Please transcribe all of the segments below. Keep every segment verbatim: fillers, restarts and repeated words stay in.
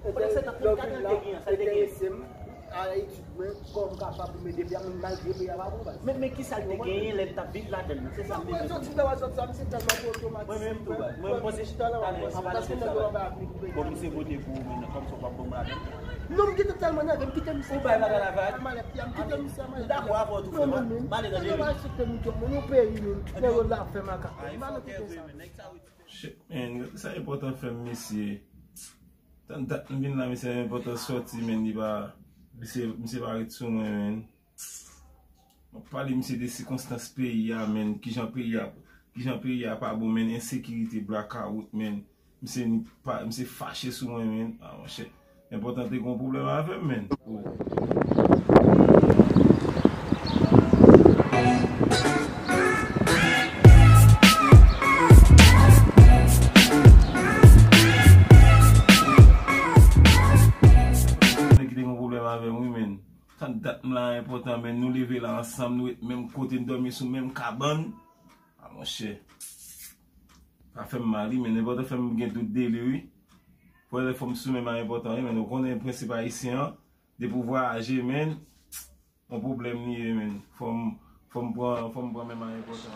Pandan se tan, pou m ka tande byen, sa l te gen. A etid mwen, kòm kapab pou m ede peyi a, men malgre peyi a pa bon baz. Men, men ki sa l te genyen lè l t ap viv ladan l nan? Se sa m bezwen konnen. Mwen soti la, mwen soti la, misye tèlman pote w, mwen menm tou, baz. Mwen, mwen panse chita la, mwen panse chita la. Bon, misye vote pou ou menm nan, kòm sa w p ap bon ladan l. Non, m gentan tèlman nève, m kite misye. Ou bay bagay la vag? Malèt, m kite misye, malèt. M dakò avè w tou, frè m. M ale nan deri. Mwen pa aksepte nou jwenn nou peyi, nou. Nèg yo la fè makak. M pa nan kote sa. Shit, man, sa enpòtan fè m, mesye. Tann dat m vin la, mesye, enpòtan sòti, man, li pa, misye, misye pa ret sou mwen, man. M ap pale misye de sikonstans peyi a, man, kijan peyi a, kijan peyi a pa bon, man, ensekirite, blakawout, man. Misye pa, misye fache sou mwen, man. Ah, monchè. Enpòtan te gon pwoblèm avè m, man. Nèg ki te gon pwoblèm avè m, wi, man. Tann dat m la enpòtan, man. Nou leve la ansanm, nou ret menm kote, n dòmi sou menm kabann. Ah, monchè. Sa fè m mal, wi, man. Enpòtan fè m gen dout de li, wi. Fò, fò m sou menm a enpòtan, wi, man. Ou konnen prensip ayisyen an, depi w vwayaje, man, yon pwoblèm li ye, man. Fò m, fò m pran, fò m pran menm a enpòtan.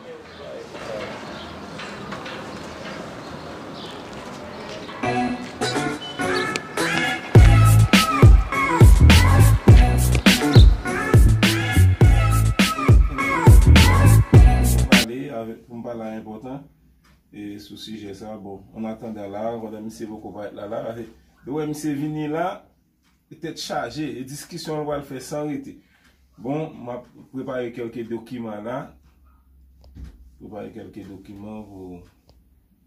Pale avèk, pou m pale a enpòtan, e, sou sijè sa. Bon, an atandan la, pandan misye poko parèt la, la, paske lè w wè misye vini la, tèt chaje, e diskisyon l pral fè san rete. Bon, m ap prepare kèlke dokiman la. Prepare kèlke dokiman pou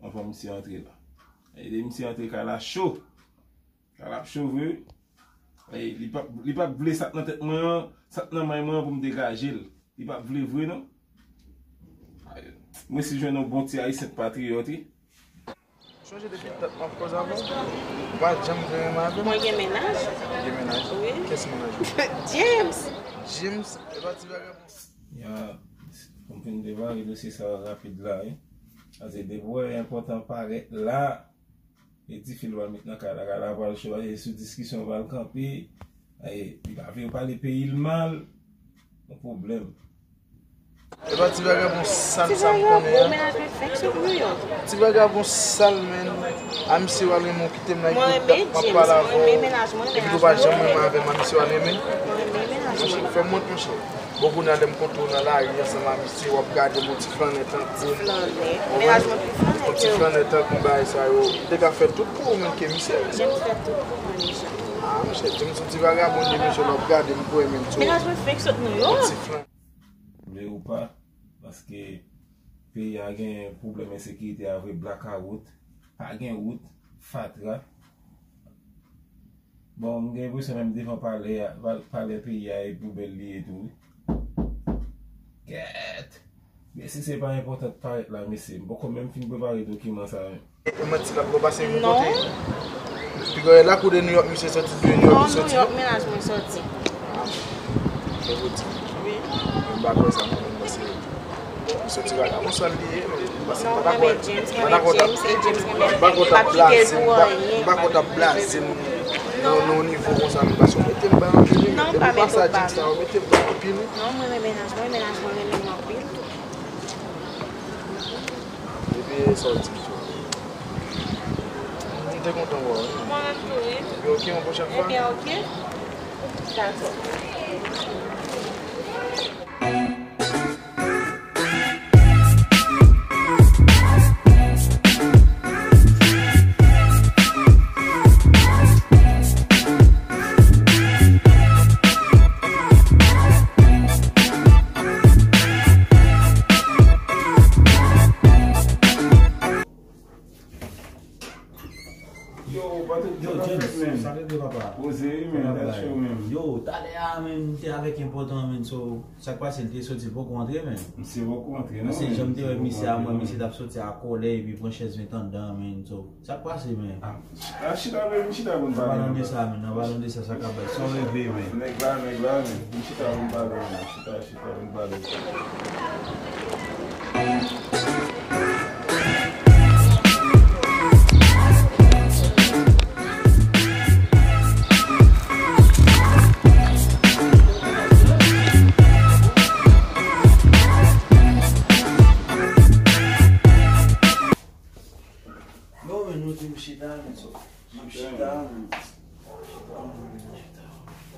anvan misye antre la. E lè misye antre kay la cho. Kay la ap cho vre. E li p ap, li p ap vle sa k nan tèt mwen an, sa k nan may mwen an pou m degaje l. Li p ap vle vre non. Mwen si jwenn yon bon ti ayisyen patriyòt, wi. Sonje depi dat m ap koz avè w, ou pa janm vle renmen avè m. Mwen gen mennaj. Ou gen mennaj? Wi. Kiyès mennaj ou? James. James, e pa ti vagabon. Ya, pou m fin devare dosye sa rapid la, wi. Paske depi w wè enpòtan parèt la, e dife l pral met nan kay la, kay la pral cho, e sou diskisyon pral kanpe, e li pa vle pale peyi l mal, yon pwoblèm. E pa ti vagabon sal sa m konnen an. Ti vagabon, mennaj mwen fèk sot New York. Ti vagabon sal, man. A misye w al renmen w kite m nan, epi dat m ap pale avè w. Epi tou pa janm renmen avè m, a misye w al renmen. Monchè, fè m wont, monchè. Bon, kounye a lè m kontre w nan lari ansanm a misye, w ap gade m, yon ti flannè tankou m. Ti flannè. Mennaj mwen pi flannè ke w. Yon ti flannè tankou m, bagay sa yo. M te ka fè tout pou ou menm ke misye. James fè tout pou mwen deja. Ah, monchè, James, yon ti vagabon de mesye, l ap gade m pou wè menm tou. Mennaj mwen fèk sot New York. Yon ti flannè. Vle ou pa, paske peyi a gen pwoblèm ensekirite a vre, blakawout, pa gen wout, fatra. Bon, m gen enpresyon menm devan palè a, pal-, palè peyi a e poubèl li ye tou, wi. Kèt! Men si se pa enpòtan parèt la, mesye, m poko menm fin prepare dokiman sa menm. E manti l ap pase yon kote. Piga lakou de New York, misye soti de New York, li soti. Non, New York, mennaj mwen soti. Ah, se pou di. Wi. M pa kwè sa, mwen, mwen, se, m soti vagabon sal li ye, men. Paske m pa dakò, m pa dakò t ap, m pa dakò t ap blaze m, m pa, m pa dakò t ap blaze m nan, nan yon nivo konsa, men paske w mete m ba anpil, wi. Depi pase James sa, w mete m ba anpil, wi. Non, mwen renmen mennaj mwen, mennaj mwen renmen mwen anpil tou. Epi sa w di m sou. M te kontan wè w, wi. Mwen menm tou, wi. Epi oke, yon pwochèn fwa. Ebyen, oke. Dakò. Yo, pa tout, yo, James, sa rete papa? Poze wi, men, dat cho menm. Yo, talè a, men, m te avèk enpòtan, men, so, sa k pase, l te soti, l poko antre, men. Misye poko antre, non, men. Paske jan m te wè misye a, mwen, misye t ap soti a kòlè, epi pran chèz met anndan, men, so, sa k pase, men? Ah, chita, men, chita pou n pale. An palan de sa, men, an palan de sa, sa k ap bay, sa w regle, men. Nèg la, nèg la, men, vin chita pou n pale, men, chita, chita pou n pale.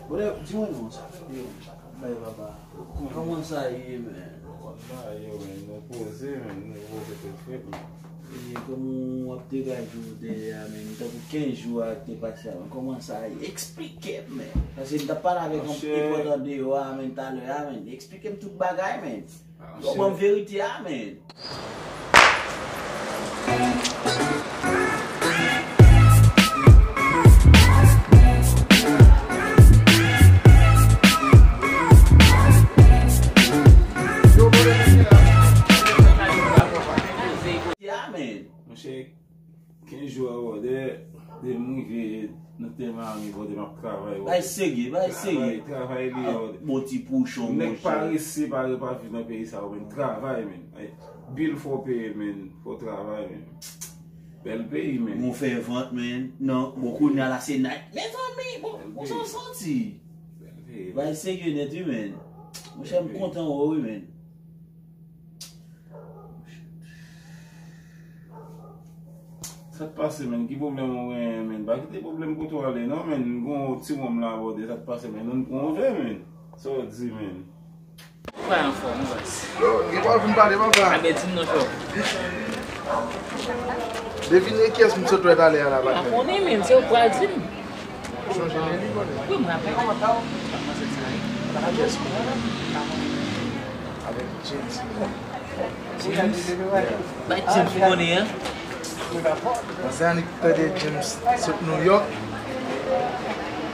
Brother, di mwen non, sa fè devan sa k ap bay papa. Kòman sa ye, man? Sa ye, man, nou poze, man, nou poze tèt frèt, man. E kòman w ap degaje w dèyè a, man? Tankou kenz jou a te pase a, man. Kòman sa ye? Eksplike m, man. Paske m t ap pale avèk yon enpòtan deyò a, man, talè a, man. Eksplike m tout bagay, man. Yo ban m verite a, man. Yo ban m verite a, man. Monchè, kenz jou a, brother, depi m rive nan tè Miami, brother, m ap travay, brother. Bay serye, bay serye. Travay, travay li ye, brother. Bon ti pouchon, monchè. Nèg parese pa, pa viv nan peyi sa yo, men travay, men. Bil fò peye, men. Fò travay, men. Bèl peyi, men. Bon fè vant, men. Non, bon, kounye a la se night. Mezanmi, bon, bon, sa w santi? Bèl peyi, men. Bay serye nèt, wi, men. Monchè, m kontan wè w, wi, men. Sa k pase, menn? Ki pwoblèm ou genyen, menn? Pa kite pwoblèm kote w ale, non, menn. M gon ti wonm la, brother. Sa k pase, menn? Nou pran yon vè, menn. Sa w di, menn? Ou pa anfòm, wi, baz. Yo, gen pa vin pale, papa. A, men di m non, frè. Devine kiyès m sot wè talè a la, pa konnen, menn. Se ou k pral di m. Ou chonje Nelly, brother? Wi, m raple. Avèk James. James? Bay James konnen, an. Bon, se annik tande James sot New York.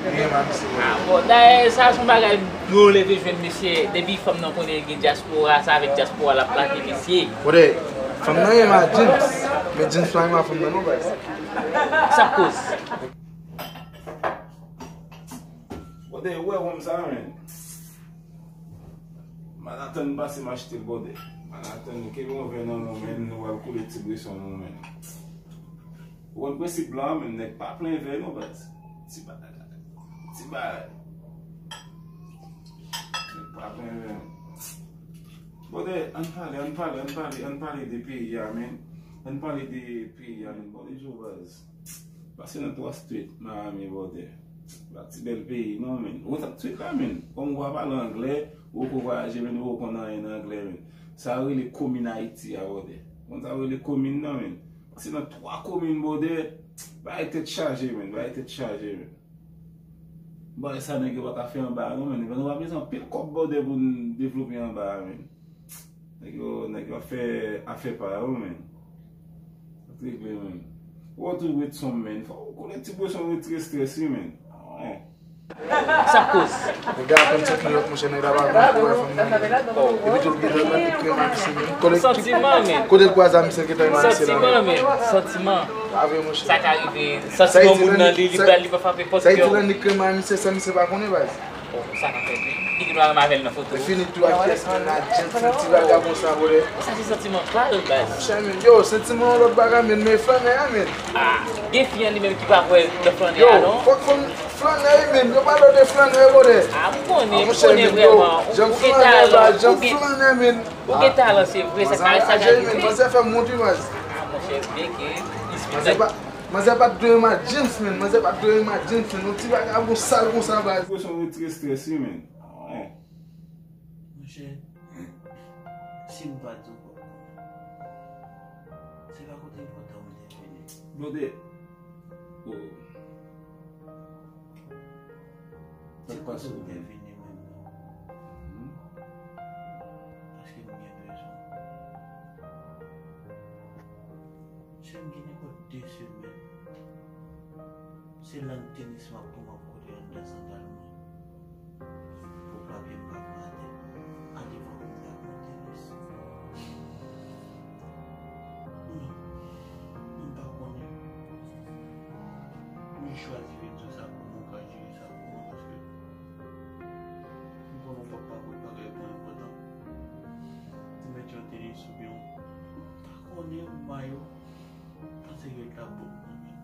Li renmen misye, brother. Ah, bon, dayè, sa se yon bagay nou leve jwenn misye. Depi fanm nan konnen gen dyaspora, se avèk dyaspora l ap lage misye. Brother, fanm nan renmen James, men James pa renmen fanm nan non, baz. Sa k koz? Brother, ou wè wonm sa, menn? Manhattan pase m achte l, brother. Manhattan, kenbe yon vè nan men w, menn, nou pral koule ti bweson nou, menn. Ou konn prensip blan an, menn, nèg pa plen vè non, baz. Ti bagay. Ti bagay. Nèg pa plen vè non. Brother, ann pale, ann pale, ann pale, ann pale de peyi a, menn. Ann pale de peyi a, menn. Bon, di w, baz. Pase nan twa street Miami, brother. Pa ti bèl peyi non, menn. Ou konn sa k street la, menn? Kòm ou pa pale anglè, ou poko vwayaje, menn, ou poko konn anyen nan anglè, menn. Sa yo rele komin Ayiti a, brother. Ou konn sa yo rele komin nan, menn? Pase nan twa komin, brother. Bagay tèt chaje, menn. Bagay tèt chaje, menn. Bagay sa nèg yo pa ka fè anba a non, menn. Nou pa bezwen anpil kòb, brother, pou n devlope anba a, menn. Nèg yo, nèg yo ap fè afè pa yo, menn. Sa t regle, menn. Ou tou ret sonm, menn. Fò ou konnen ti bweson retire strès, wi, menn. Sa k koz? Nèg la konn sot New York, monchè, nèg la pa konn koulè fanm nan, menn. Epi tou, li gen lòt nèg ki kreye misye, menn. Kote, santiman, menn. Kote l kwaze a misye ki ta nan misye la, santiman, menn. Santiman. Pa vre, monchè. Sa ka rive. Santiman moun nan, li, li pa, li pa frape pòt kè w. Sa vle di lan li kreye misye san misye pa konnen, baz. Bon, sa ka fèt, wi. Li gen dwa renmen avè l nan foto. Li fini tou ak kiyès, menn, a James, menn, ti vagabon sa, brother. Sa se santiman pa l, baz. Monchè, menn, yo, santiman yon lòt bagay, menn, men flannè a, menn. Ah, gen fi an li menm ki pa kwè nan flannè a, non. Yo, fòk fanm flannè, wi, menn, yo pale de flannè, brother. Ah, m konnen, m konnen vrèman. Ou gen talan, ou gen, ou gen talan, se vre, sa ka, sa ka rive. Manzè fè m wont, wi, baz. Ah, monchè, byen ke, manzè pa, manzè pa t dwe renmen James, menn. Manzè pa t dwe renmen James, menn. Yon ti vagabon sal konsa, baz. Bweson retire strès, wi, menn. Monchè, si m pa di w, w ap konnen. Se pa kote enpòtan m te vini. Blode. Oh. Se kote m te vini menm non. Hmm? Paske m gen bezwen. Monchè, m gen nenpòt de semèn. Se lang tenis m ap pran, m ap kote anndan sandal mwen. Pou papye m pa pran atè. Ale vwa kounye a pran tenis. Non. M pa konnen. M jis chwazi vin di w sa pou mwen, ou ka jere sa pou mwen, paske m konnen w p ap pa pran bagay pou enpòtan. Ou mete yon tenis oubyen yon, m pa konnen, yon mayo. Panse yo t ap bon nan men.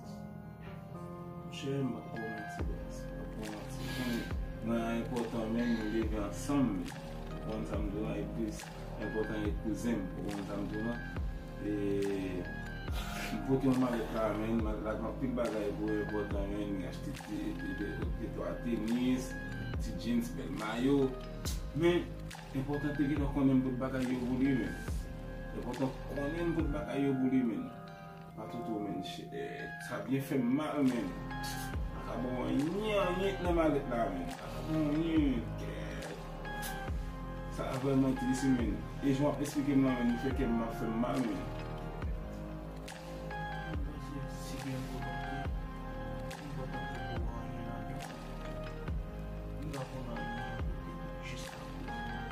Monchè, m ap ba w manti, baz. M ap ba w manti. Ou konnen, mwen a enpòtan menm, nou leve ansanm menm. Ou konn sa m di w la, e plis enpòtan e kouzen m. Ou konn sa m di w la. E, m pote yon malèt la menm, malèt la gen anpil bagay pou enpòtan menm, m achte de, de, de, de twa tenis, Ti jeans, bèl mayo. Men, enpòtan te gentan konnen m pot bagay yo pou li, men. Enpòtan konnen m pot bagay yo pou li, men. Pa toutou, men. Sa byen fè m mal, men. Pa ka bon anyen, anyen nan malèt la, men. Pa ka bon anyen, men. Kè. Sa vrèman tris, men. E jan w ap esplike m lan, men, li fè kè m ap fè m mal, men. Mwen panse si gen volonte, m kontan pou anyen nan vi. M pa konn anyen nan vi jiska prezan.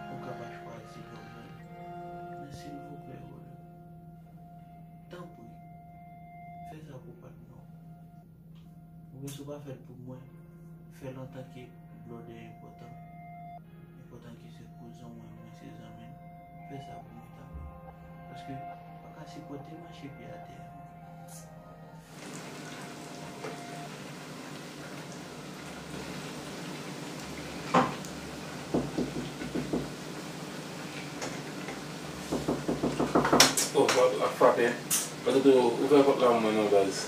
Ou ka pa chwazi lòt moun. Men silvouplè, Rolo, tanpri, fè sa pou patnè w. Oubyen si w pa fè l pou mwen, fè l antanke blòdè enpòtan. Enpòtan ki se kouzen w, mwen, mwen se zanmi l. Fè sa pou mwen, tanpri. Paske m pa ka sipòte mache pye atè a. Oh, pòt la ap frape. Patoto, ouvè pòt la pou mwen non, baz.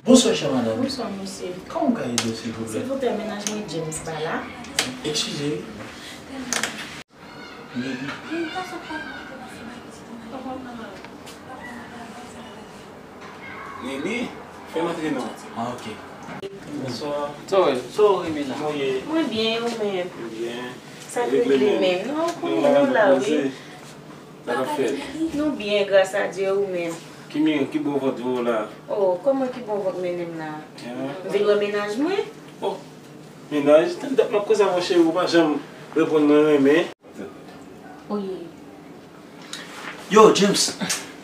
Bonswa, chè madanm. Bonswa, mesye. Kòman m ka ede w, silvouplè? Silvouplè, mennaj mwen James pa la. Eskize, wi. Nini. Nini, fè m antre non. Ah, ok. Bonswa. Sa w ye? Sa w ye, mennaj? Mwen byen, ou menm? Byen. Sa k regle menm? Non, ou konnen nou la, wi. Sa k ap fèt? Nou byen, gras a Dye, ou menm? Ki mi-, ki bò vant ou la? Oh, kòman ki bò vant mennen m la? M vin wè mennaj mwen. Oh, mennaj? Tann dat m ap koze avè w, cheri, ou pa janm reponn mwen renmen. Oye. Yo, James.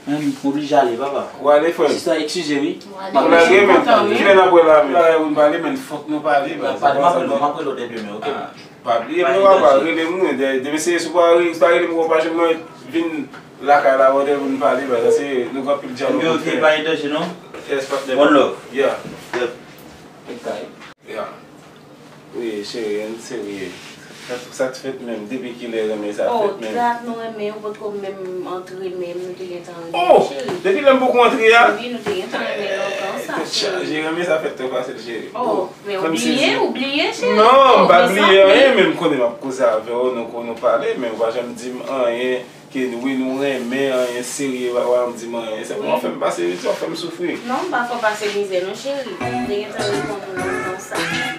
Men, m oblije ale, papa. Ou ale, frè m? Sista, eskize, wi. Ou lage, men. Kilè n ap wè la, men? Bagay pou n pale, men, fòk nou pale, men. Pale, m ap rele w, m ap rele w dè demen, ok? Pa bliye m non, papa, rele m wi. De-, demen se si w pa re-, si w pa rele m, ou pa janm nan vin lakay la, whatever, pou n pale, baz. Se nou gen anpil dyalòg pou n fè. Ok, pa gen danje non. Yes, patnè. One love. Yeah. Yep. Big time. Yeah. Wi, cheri, ann serye. Sa, sa t fèt menm? Depi kilè renmen sa fèt menm? Oh, dat nou renmen, ou potko menm antre menm, nou te gentan renmen, cheri. Oh! Depi lè m poko antre a? Wi, nou te gentan renmen lontan sa, cheri. Tèt chaje, renmen sa fèt twò fasil, cheri. Oh. Men ou bliye, ou bliye, cheri. Non, m pa bliye anyen, men m konnen m ap koze avè w, nou ko-, nou pale, men ou pa janm di m anyen, ke wi, nou renmen, anyen serye, pa, pa janm di m anyen. Se pou w ap fè m pase mizè, w ap fè m soufri. Non, m pa fè w pase mizè non, cheri. M te gentan reponn ou lontan sa.